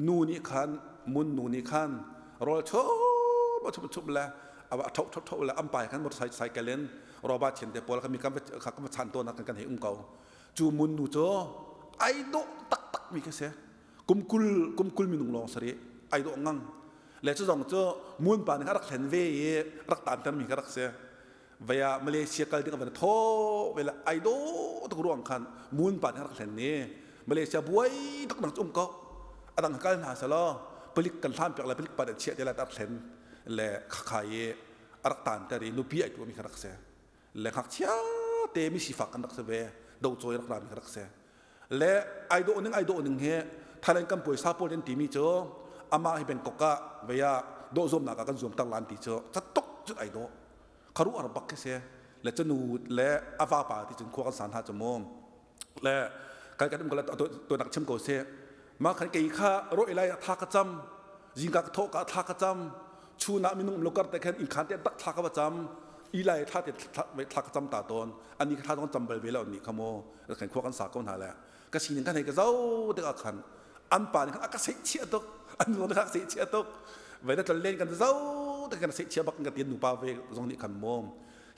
nu nih khan mun nu nih khan rawl chup chup chup le a tho tho tho le ampai khan motorcycle in roba thian te pawl kha mi kan kha kan chan tawn kan kan hei um ko cu mun nu cu ai dawh taktak mi kha si kum kul kum kul minung lawng sari ai dawh ngang le cu zong cu mun pa nih kha rak thlen ve i rak tan ter mi kha rak si vaya Malaysia kal ding van tho ve le ai dawh tuk ruang khan mun pa nih rak thlen ni. Malaysia buai tuk nang um ko. Adang kal hna selaw palik kan hlan piak le palik pa dan chiah te la tar thlen le khakha i arak tan ter i nupi ai tu mi kha rak se. Le ngakchia te mi sifak kan rak se ve. Do choi rak ra mi kha rak se. Le ai dawh ning ai dawh ning hi Thailand kan puaisa pawl an timi cu amah hi Bangkok ah vei ah dawh zuamnak ah kan zuam ter lan ti cu catuk cun ai dawh kharu ar bak khi si le canu le a vapa ti cun khua kan san hna cu mu le kai kan um ko le to nak chim ko si ma khan kei kha ro ilai tha ka cam zingka ka thawh ka thla ka cam chun ah minung um lo kar te khan inn khan te tak thla ka va cam ilai thla te thla ka cam ta tawn ani kha thla zong cam bal ve lo ni kha mu kan khua kan sa ko hna le ka sining kan hei ka zo tikah khan an pa nih khan a ka seih chia tuk an nu nih khan a ka seih chia tuk ve na tlon len kan zo te kan seih chia bak kan ti nupa ve zong nih khan mom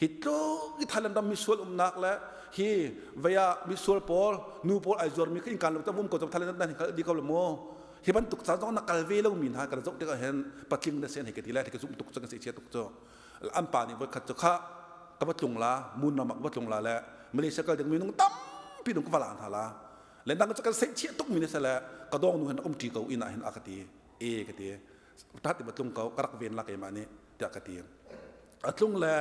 hi tluk i Thailand ram misual umnak le hi vei ah misual pawl nu pawl ai zuar mi kha in kan lo tam um ko Thailand nan kal di ko lo mu hi bantuk caan zong na kal ve lo mi hna kan zoh tikah hin patling na sen hei ka ti lai ka zum tuk cu kan seih chia tuk cu an pa nih voi khat cu kha ka va tlung la mun ram ah ka va tlung la le Malaysia kal ding minung tampi ding ka va la hna la le dang cu kan seih chiah tuk mi ne sele ka dong nu hen um ṭi ko inn ah hin a ka ti e ka ti tat ti va tlung ko ka rak ven la keimah nih tiah ka ti a tlung le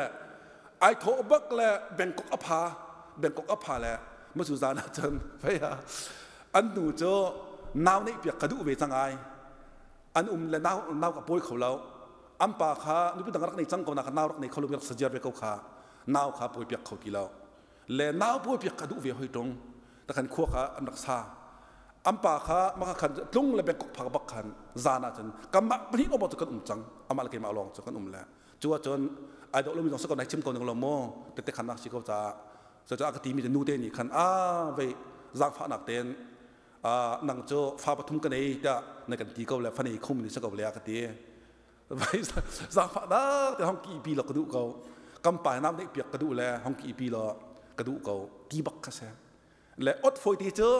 ai thawh bak le Bangkok a pha Bangkok a pha le macu zan ah cun fei an nu cu nau neih piak ka duh ve cang ai an um le nau nau ka pawi kho lo an pa kha nupi dang rak nei cang ko na kha nau rak nei kho lo rak sajiar ve ko kha nau kha pawi piak kho ti lo le nau pawi piak ka duh ve hoi tung takhan khua kha an rak sa an pa kha maka khan tlung le Bangkok phak bak khan zan ah cun kanmah pahnih lawng cu kan um cang amah le keimah lawng cu kan um le cu ahcun ai dawh lomi zong si ko nai chim ko ning lo maw tete khan nak si ko caah cucaah ka timi nu te nih khan a vei zaangfahnak tein nang cu fa pathum ka nei tiah na kan ti ko le fa nei khum ni si ko le a ka ti vai zaangfahnak te hong ki pi lo ka duh ko kam pa nam neih piak ka duh le hong ki pi lo ka duh ko ti bak kha se le ot foi ti cu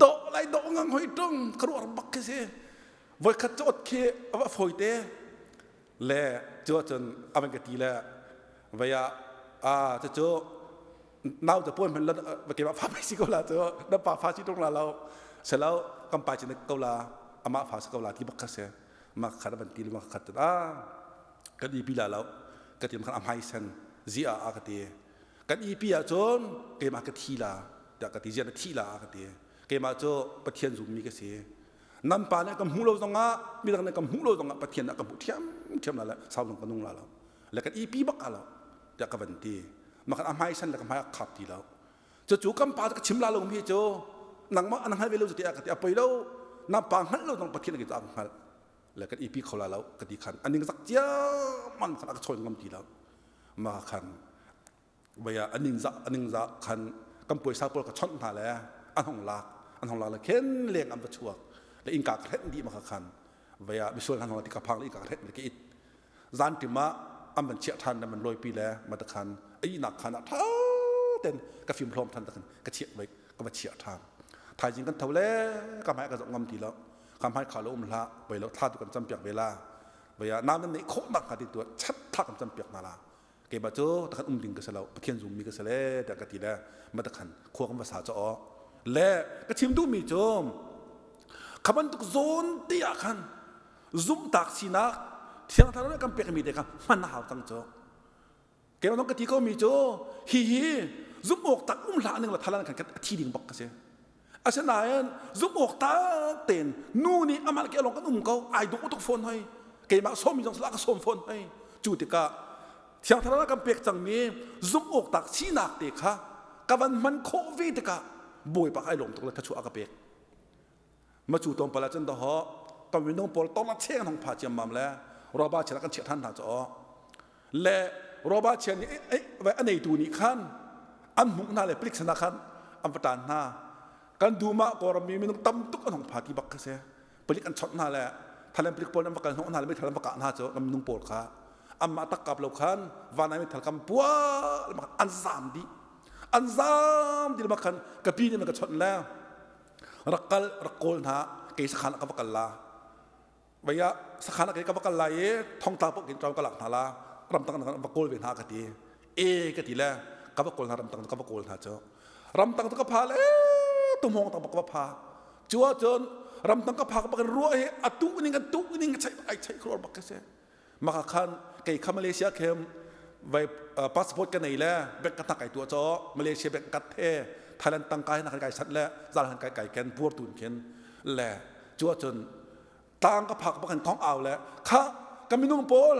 do lai do ngang hoi tung ka ruar bak khi si voi khat cu ot khi a foi te le cu cun avan ka ti le vaya a cu cu nau te puan hman la keimah fa pei si ko la cu na pa fa si tung la lo selo kan pa chin ko la amah fa si ko la ti bak kha si ma khat van ti ma khat a kan ipi la lo ka ti khan a hmai sen zi a a ka ti kan ipi ah cun keimah ka thi la tiah ka ti zia na thi la ka ti keimah cu pathian zummi ka si nan pa nih ka hmuh lo zongah midang nih ka hmuh lo zongah pathian ah ka hmuh ṭhiam ṭhiam la le sau zong ka nung la lo le kan ipi bak lo tiah ka van ti makan a hmai san le ka hmai a khap ti lo cucu kan pa ka chim la lo mi cu nangmah an hngal ve lo ti a ka ti a poi lo na pa hngalh lo zong pathian ke a hngalh le kan ipi kho la lo ka ti khan aning zak ciammang khan a ka chawi ngam ti lo ma khan vaya aning za aning za khan kan puaisa pawl ka chawnh hna le an hong lak an hong lak le khen leng an va chuak le innka ka hrenh dih ma kha khan vaya misual han hong ti ka phang le innka ka hrenh le ka it zan tim ah an van chiah ṭhan le man lawipi le matakhan a ihnak khan ah ṭha ten ka fim hlawm ṭhan takhan ka chiah vai ka va chiah ṭhan thaizing kan tho le ka hmai ka zoh ngam ti lo ka hmai kha lo um hlah pei lo thla tu kan cam piak ve la vaya na nan neih khawh nak hnga ti tu chat thla kan cam piak hna la keimah cu takhan um ding ka si lo pathian zummi ka si le tiah ka ti le matakhan khua kan va sa cho le ka chim duhmi cu kha bantuk zawn te ah khan zumhtak sinak thiang thlarau nih kan pekmi te kha hman a hau cang cu keimah ka ti ko mi cu hi hi zumh awk tak um hlah ning la thalan khan a thi ding bak ka si asinain zumh awk tak tein nu nih amah ke lawng kan um ko ai dawh tuk fawn hoi keimah sawm mi zong salah ka sawm fawn hoi cu tikah thiang thlarau kan pek cangmi zumh awk tak sinak te kha ka van hman khawh ve tikah bawipa ai lawm tuk le thachuah a ka pek Macu tlawmpal ah cun dawhawh kan minung pawl tong cheng hong pha ciammam le roba chia kan chiah than hna caw le roba chia nih a neitu nih khan an hmuh hna le palik sana khan an va tan hna kan duma kawlram mi minung tam tuk an hong pha ti bak kha si palik an chawnh hna le Thailand palik pawl an va kal hnawh hna le meithal an va kah hna cu kan minung pawl kha anmah tak kap lo khan vanai meithal kam pua an zam dih an zam dih khan ka pi nih ka chawnh le rak kal rak kawl hna kei sakhan ah ka va kal la vei ah sakhan ah kei ka va kal lai i thongtla paoh kin ka lak hna la ramtang va kawl ve hna ka ti e ka ti le ka va kawl hna ramtang ka va kawl hna cu ramtang cu ka pha le. Tumhawng tak bak va pha. Cu ahcun ramtang ka phak bak in ruah hi a tuh ning a tuh ning a cheih ai cheih khlor bak ka si. Maka khan kei kha Malaysia khem vai passport ka nei le bank ka tak ai tua cho Malaysia bank kat the Thailand tangka na kai sat le zal han kai kai ken pur tun khin le cu ahcun tlang ka phak bak in kong au le kha ka minung pawl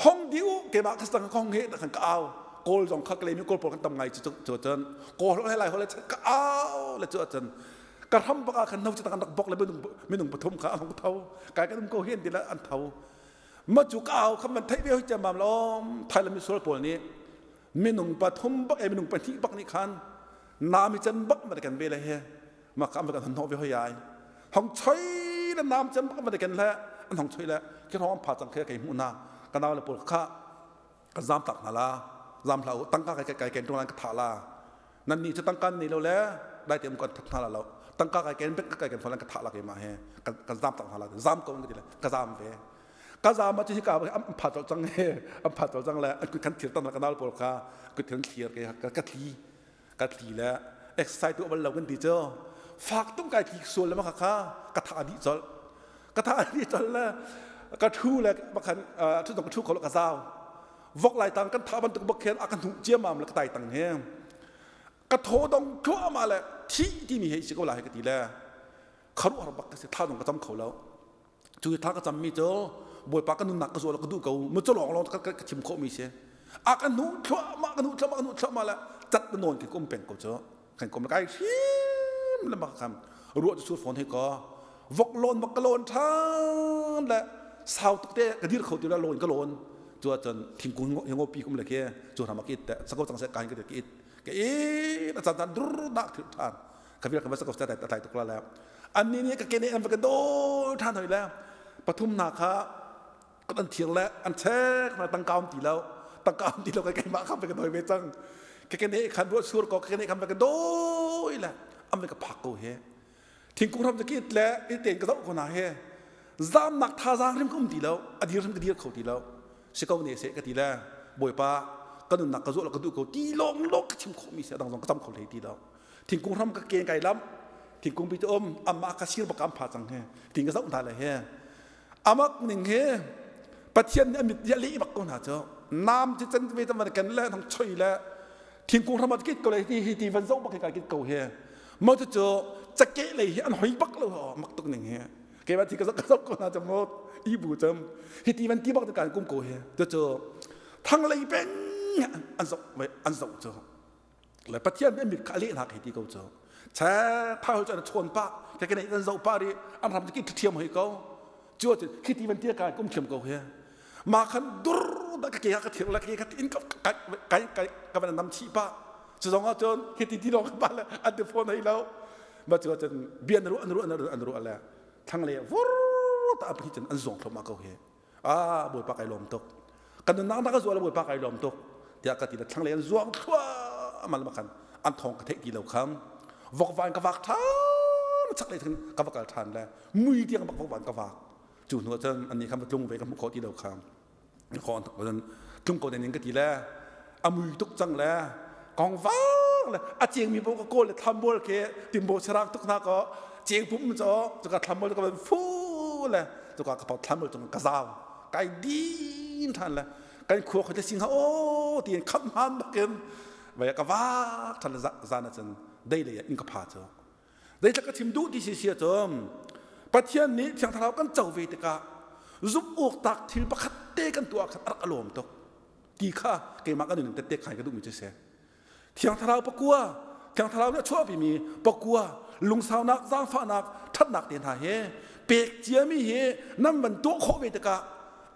hong di u keimah ka stang kong he kan ka au kawl zong kha kalemi kawl pawl kan tam ngai cu cu cun kawl le lai hole ka au le cu cun ka ram bak ah khan no chu kan rak bok le minung minung pathum kha an tho kai kan um ko hian ti le an tho ma cu ka au kha man theih ve hoi mam lom Thailand mi sual pawl nih minung pathum bak e minung pahnih bak nih khan na mi chan bak ma kan ve le he ma ka kan hon ve hoi ai hong choi le nam chan bak ma kan le an hong choi le khi hong pha chang khe kai mu na ka nau le pawl kha ka zam tak hna la zam hlah u tangka kai kai ken tung ka tha la nan ni chu tangka ni lo le dai te kan that hna la lo tangka kai ken bek kai ken pholan ka tha la ke ma he ka zam tak hna la zam ko ka ti le ka zam ve ka zam ma chu hi ka am pha chol chang he am pha chol chang le an kut khan thir tam la kanal pawl kha kut khan thlir ke ka thli ka thli le exercise tu bal lo kan ti chu fak tung kai thli sual le ma kha kha ka tha di chol ka tha di chol le ka thu le bakhan thu dong ka thu kho lo ka zau vok lai tang kan tha bantuk bak khen a kan hnu chiamam le ka tai tang he ka tho dong thluahmah le thi ti mi hei si ko la he ka ti le kharu har bak ka si tha dong ka cam kho lo cu tha ka cam mi cu bawipa ka nunnak ka zual ka duh ko mu cu lawng lawng ka ka chim khawh mi si a ka hnu thluahmah ka hnu thluahmah ka hnu thluahmah le cat na nawn khi ka um peng ko cu kan kom kai hrim le mak kham ruah cu sur phone he ko vok lawn bak ka lawn than le sau tuk te ka dir kho ti la lawn ka lawn chu cun thingkung hingo pi kum le ke chu ram ki te sako chang se kai ka ki it ke i na chan chan dur dak thil than ka vir ka va sako sa tai tai tuk la le an ni ni ka ke ne an va ka do than hoi le pathum na kha kan thir le an chek na tangka um ti lo tangka um ti lo kai keimah kha ka doi ve cang ke ke ne khan ruat sur ko ke ne khan ka doi le am ka phak ko he thingkung ram ki le i ten ka zoh ko na he zamnak thazaang rim ka um ti lo a dir rim ka dir kho ti lo si ko ne se ka ti le bawipa ka nunnak ka zuah ka duh ko ti lawng lawng ka chim khawh mi si adang zong ka tam kho hlei ti lo thingkung ram ka ken kai lam thingkung pi te um amma ka sir bak am pha cang he ting ka zoh hna le he amak ning hi Pathian nih a mit a leh bak ko hna cu nam ci can ve tam van ken le thang choi le thingkung hram kit ko le hi hi ti van zoh bak hi ka kit ko hi mo cu cu cake lei hi an hoi bak lo mak tuk ning hi ke ba thi ka ka zoh ko hna cham mo i bu cham hi ti van ti bak kan kum ko hi cu cu thang lei peng an zoh an zoh cu le Pathian nih a mit kha a leh hna khi ti ko cu che thau cu an chawn pah ke ke an zoh pah ri an ram ki thiam hoi ko cu cu khi ti van tia kai kum thiam ko he ma khan dur da ka ke ka thir la ke ka in ka kai kai ka van nam chi pa cu zong ah cun khi ti ti lo ka pa le an ti phone hei lo ma cu cun bian ru an ru an ru an ru le thlang le vur ta aphi cun an zong thloma ko he ah bawipa kai lawm tuk kan nunnak na ka zual bawipa kai lawm tuk tiah ka ti le thlanglei an zuang thluahmah le khan an thawng ka theih ti lo kham vokvan ka vak ṭhan chaklei than ka va kal ṭhan le mui tiang bak vokvan ka vak cu hnu cun annih khan va tlung ve ka hmuh khawh ti lo kham khawh cun tlung ko ning ka ti le a mui tuk cang le kong vak le a ceng mi paoh ka kawl le thlambual ke timbo sarak tuk hna ko ceng pum cho cuka thlambual ka van fu le cuka ka pau thlambual cung ka zau kai din than le kan khua khote sing ha o tiin kham han bakin vai ka vak than le zan cun dei le in ka pha chu dei ka chim duh ti si sia cum Pathian nih thiang thlarau kan co ve tikah zumh awk tak thil pakhat te kan tuah khan a rak alawm tuk ti kha keimah kan nunning tette khai ka duhmi cu si thiang thlarau pakua thiang thlarau nih a chuahpimi pakua lungsaunak zaangfahnak ṭhatnak te hna he pek ciami hi nan van tuah khawh ve tikah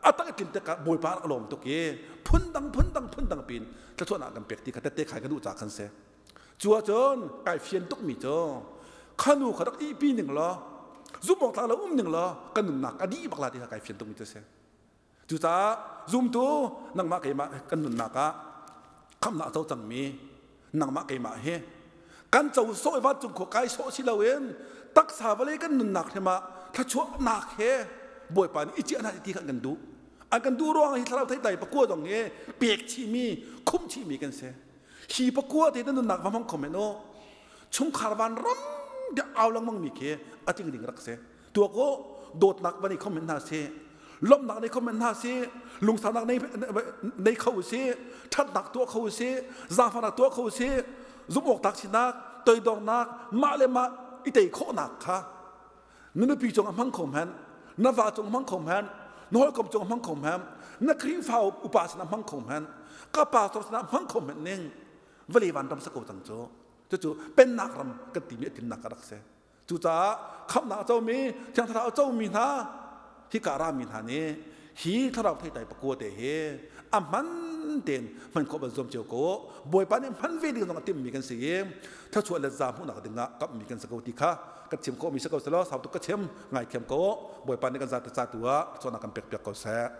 a tak tlin tikah bawipa rak lawm tuk i phundang phundang phundang pin thluachuahnak kan pek ti kha tette khai ka duh ca khan si cu ahcun kai fian tukmi cu khanu kha rak ihpi ning law zumh awk tlak lo um ning law kan nunnak a dih bak la ti kha kai fian tukmi cu si Cucaah zumtu nangmah keimah kan nunnak ah khamhnak a co cangmi nangmah keimah hi kan co sawh i vancung khua kai sawh si loin taksa vawlei kan nunnak hrim ah thluachuahnak he Bawipa nih i ciah hna ti kha an kan duh. An kan duh ruang hi thlarau theitlai pakua zong hi pek chihmi, khumh chihmi kan si. Hi pakua te na nunnak va hmang kho men u. Chungkhar van ram tiah au lengmang mi khi a tling ding rak si. Tuak u, dawtnak va nei kho men hna si, lawmhnak nei kho men hna si, lungsaunak nei kho si, ṭhatnak tuah kho si, zaangfahnak tuah kho si, zumh-awktlak sinak, toidornak, mah le mah i tei khawhnak kha na nupi cung ah hmang kho hmanh, na va cung hmang kho hmanh, na hawikom cung hmang kho hmanh, na Khrihfa upa sinah hmang kho hmanh, ka pastor sinah hmang kho hmanh ning vawlei vanram sa ko cang cu. Cucu pennak ram kan timi a tlinnak a rak si. Cucaah khamhnak a comi, Thiang Thlarau a comi hna, hika rami hna nih hi thlarau theitlai pakua te hi a hman tein hman khawh van zuam cio ko. Bawipa nih hman ve ding zong a timhmi kan si i thluachuah le za hmuhnak ding ah kamhmi kan si ko ti kha kan chim khawhmi si ko selaw sau tuk ka chim, ngaithiam ko. Bawipa nih kan zate ca tu ah thluachuahnak kan pek piak ko seh.